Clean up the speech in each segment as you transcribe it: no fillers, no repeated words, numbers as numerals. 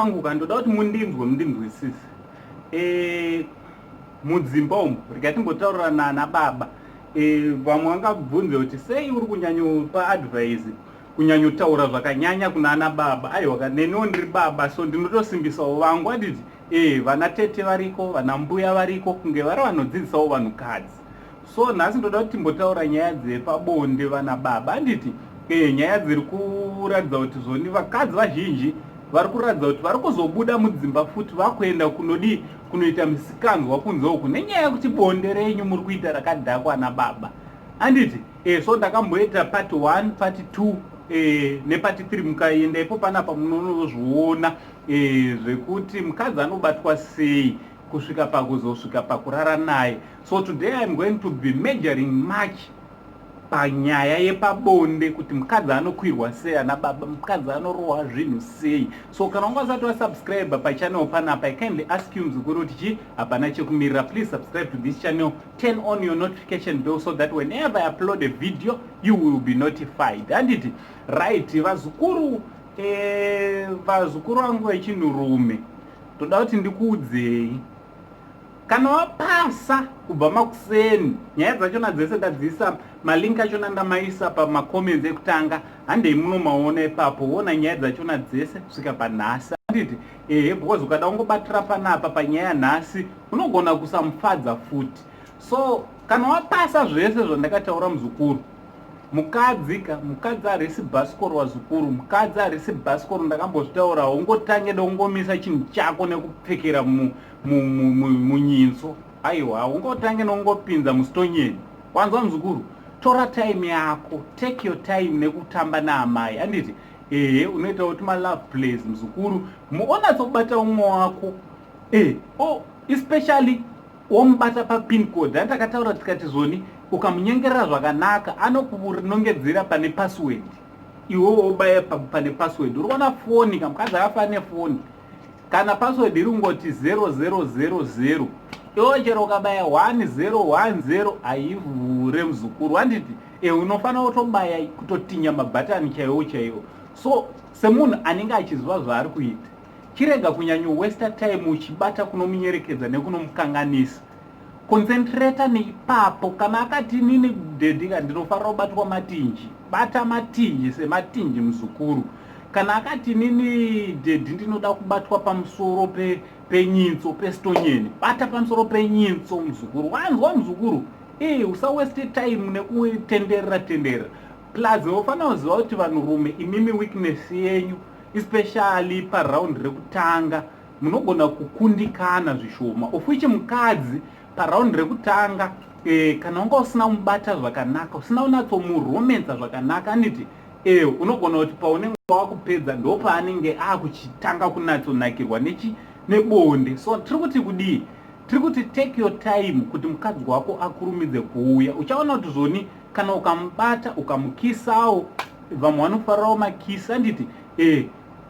Vangu ka, ndoda kuti mundinzwe, mundinzwisise. Mudzimba umu, rega timbotaurira nana baba. Vamwe vangabvunze kuti sei uri kunyanyopa advice, kunyanyotaura zvakanyanya kuna ana baba. Aiwa, neniwo ndiri baba, so ndinotosimbisawo vangu, handiti? Vana tete variko, vana mbuya variko, kunge vari vanodzidzisawo vanhukadzi. So nhasi ndoda kuti timbotaura nyaya dzepabonde, vana baba, handiti? Nyaya dziri kuratidza kuti zvoni vakadzi vazhinji vari kuratidza kuti vari kuzobuda mudzimba futi, vakuenda kunodii, kunoita misikanzwa kunze uku, nenyaya yekuti bonde renyu muri kuita rakadhakwa nababa, handiti? So ndakamboita part 1, part 2 nepart 3. Mukaenda ipo panapa munonozviona zvekuti mukadzi anobatwa sei kusvika pakuzosvika pakurara naye. So today I'm going to be measuring much panyaya yepabonde, kuti mukadzi anokwirwa sei, ana baba, mukadzi anorohwa zvinhu sei. So kana wanga usati wasubscribe pachannel panapa, I kindly ask you, muzukuru, kuti chi hapana chekumirira. Please subscribe to this channel, turn on your notification bell so that whenever I upload a video you will be notified, handiti? Right, vazukuru, vazukuru vangu vechinhurume, toda kuti ndikuudzei, kana wapasa kubva makuseni, nyaya dzachona dzese ndadziisa, malink achona ndamaisa pamacomments ekutanga. Handei munomaona ipapo, ona nyaya dzachona dzese kusvika panhasi, handiti? Ehe, because ukada kungobatira panapa panyaya nhasi, unogona kusamufadza futi. So kana wapasa zvese zvandakataura, muzukuru, mukadzi ka, mukadzi harisi bhasikoro, wazukuru, mukadzi harisi bhasikoro. Ndakambozvitaura, ungotange neungomisa chinhu chako nekupfekera munyinso. Aiwa, ungotange neungopinza musitonyeni. Wanzwa, muzukuru? Tora time yako, take your time nekutamba naamai, handiti? Ehe, unoita kuti malove plays, muzukuru, muonatsobata umwe wako, oh, especially womubata papin code. Andakataura tikati zvoni ukamunyengerera zvakanaka, anokunongedzera pane password, iwe wobaya pane password. Uri kuona foni kamukadzi akafa nefoni, kana password iri kungoti 0000, iwe chero ukabaya 1010 haivhure, muzukuru, handiti? Unofanira kutobaya, kutotinya mabhatani chaiwo chaiwo. So semunhu anenge achiziva zvaari kuita, chirega kunyanyowasta time uchibata kunomunyerekedza nekunomukanganisa. Concentrata neipapo. Kana akati, "Nini daddy ka, ndinofanira kubatwa matinji," bata matinji sematinji, muzukuru. Kana akati, "Nini daddy, ndinoda kubatwa pamusoro penyinso, pesitonyeni," bata pamusoro penyinso, muzukuru. Wanzwa, muzukuru? Usawaste time nekutenderera tenderera. Plus unofanira kuziva kuti vanhurume imimi, weakness yenyu, especially paround rekutanga, munogona kukundikana zvishoma, of which mukadzi paround rekutanga, kana wanga usina kumubata zvakanaka, usina kunatsomuromenza zvakanaka, anditi? Unogona kuti paunenge wakupedza ndo paanenge akuchitanga kunatsonakirwa nechi nebonde. So tiri kuti kudii? Tiri kuti take your time kuti mukadzi wako akurumidze kuuya. Uchaona kuti zvoni kana ukamubata, ukamukisawo, vamwe vanofarirawo makisi, anditi?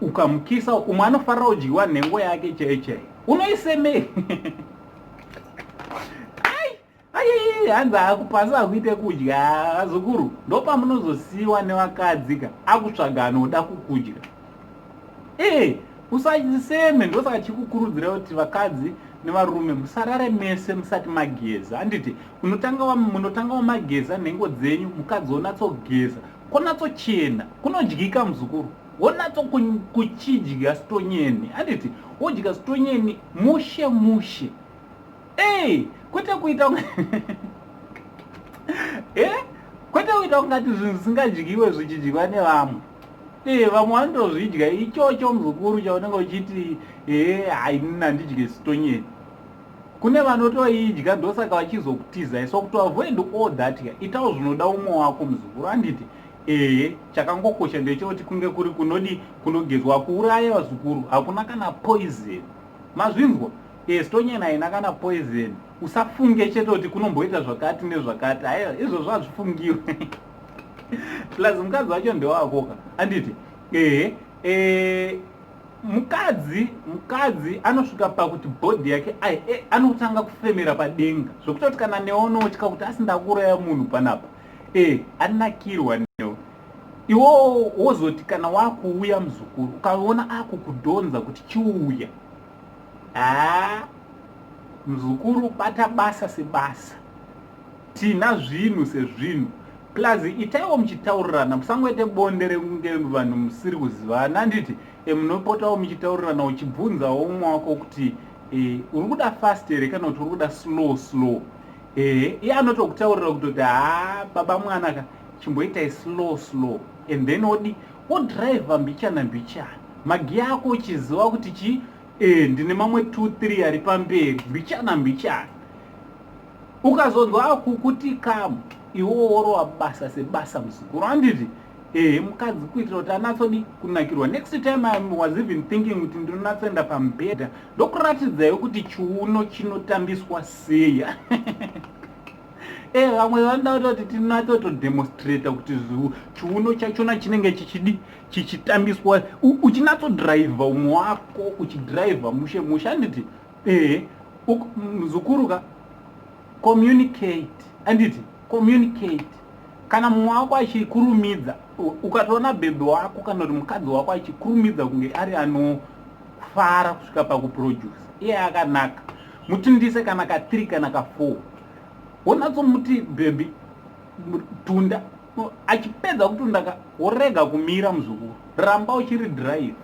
Ukamukisa, umwe anofarira kudyiwa nhengo yake chaiyo chaiyo, unoisemei? Ai, hanzi akupasa akuite kudya. Vazukuru, ndopamunozosiyiwa nevakadzi ka, akutsvaga anoda kukudya. Usaseme. Ndosaka chikukurudzira kuti vakadzi nevarume musarare mese musati mageza, handiti? Munotanga wamageza nhengo dzenyu, mukadzi wonatsogeza, konatsochena, kunodyika, muzukuru, wonatso kuchidya sitonyeni, handiti? Wodya sitonyeni mushe mushe. Ei, kwete kuita kwete kuita kungati zvinhu zvisingadyiwe zvichidyiwa nevamwe. Vamwe vanotozvidya ichocho, muzukuru, chaunenge uchiti, "Ee, hainini handidye sitonyeni." Kune vanotoidya, ndosaka vachizokutizai. So kuti avoid all that, itawo zvinoda umwe wako, muzukuru, handiti? Ehe, chakangokosha ndechekuti kunge kuri kunodi kunogezwa. Kuuraya, vazukuru, hakuna kana poison. Mazvinzwa? Sitonyeni haina kana poison. Usafunge chete kuti kunomboita zvakati nezvakati. Haiwa, izvozvo hazvifungiwe. Plus mukadzi wacho ndewakoka, handiti? Ehe, mukadzi anosvika pakuti body yake anotanga kufemera padenga, zvekutoti kana neonotya kuti asi ndakuuraya munhu panapa. Anakirwa newe. Iwo wozoti kana wakuuya muzukuru, ukaona akukudhonza kuti chiuya, haa, muzukuru, bata basa sebasa, tina zvinhu sezvinhu. Plus itaiwo muchitaurirana, musangoite bonde rekunge vanhu musiri kuzivana, handiti? Munopotawo muchitaurirana, uchibvunzawo umwe wako kuti uri kuda fast here kana kuti uri kuda slow slow. Iye anotokutaurira kutoti, "Haa, baba mwana ka, chimboitai slow slow," and then odi wodhiraivha mbichana mbichana magiya ako, uchiziva kuti chi ndine mamwe 2 3 ari pamberi, mbichana mbichana. Ukazonzwa akukuti kamu, iwo worova basa sebasa, muzukuru, handiti? Mukadzi kuitira kuti anatsodi kunakirwa. Next time I was even thinking kuti ndinonatsoenda pamubhedha, ndokuratidzai kuti chiuno chinotambiswa sei. Vamwe vanoda kutoti tinatsotodemonstrata kuti chiuno chachona chinenge chichidi chichitambiswa, uchinatsodhiraivha umwe wako, uchidhiraivha mushe mushe, handiti? Muzukuru ka, communicate, handiti? Communicate. Kana mumwe wako achikurumidza, ukatoona bhebhi wako kana kuti mukadzi wako achikurumidza kunge ari anofara kusvika pakuproduce, iye akanaka, mutundise kana ka3 kana ka4, wonatsomuti, "Bhebhi, tunda." Achipedza kutunda ka, worega kumira, muzukuru, ramba uchiri drive,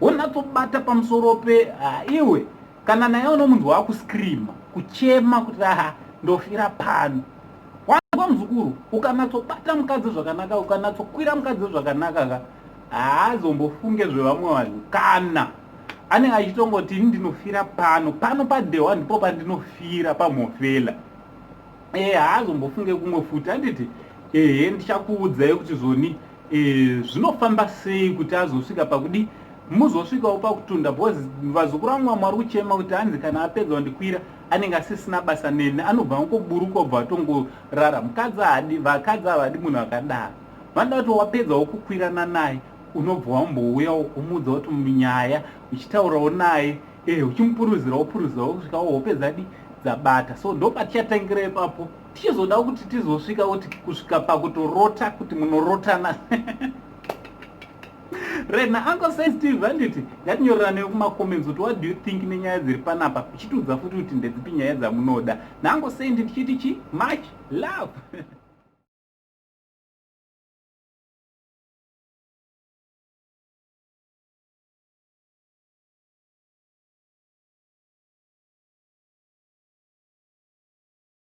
wonatsobata pamusoro pe iwe. Kana naye unomunzwa akuscreama, kuchema kuti, "Aha, ndofira pano." Wanzwa, muzukuru? Ukanatsobata mukadzi zvakanaka, ukanatsokwira mukadzi zvakanaka ka, haazombofunge zvevamwe vanhu. Kana anenge achitongoti, "Ini ndinofira pano, pano padhehwa, ndipo pandinofira pamhofela." Haazombofunge kumwe futi, handiti? Ehe, ndichakuudzai kuti zvoni zvinofamba sei kuti azosvika pakudi muzosvikawo pakutunda, because vazukuru vamwe vamwe vari kuchema kuti hanzi kana apedza kundikwira anenge asisina basa neni, anobva angoburuka, obva atongorara. Mukadzi haadi, vakadzi havadi munhu akadaro. Vanoda kuti wapedzawo kukwirana naye, unobva wambouya umuudza kuti munyaya, uchitaurawo naye, uchimupuruzirawo puruzirawo kusvikawo hope dzadi dzabata. So ndo patichatangira ipapo, tichizoda kuti tizosvika kuti kusvika pakutorota, kuti munorotana right. Nauncle Saint Steve, handiti? Ngatinyorerane kumacomments kuti what do you think nenyaya dziri panapa, uchitiudza futi kuti ndedzipi nyaya dzamunoda. NaUncle Saint tichiti chi much love.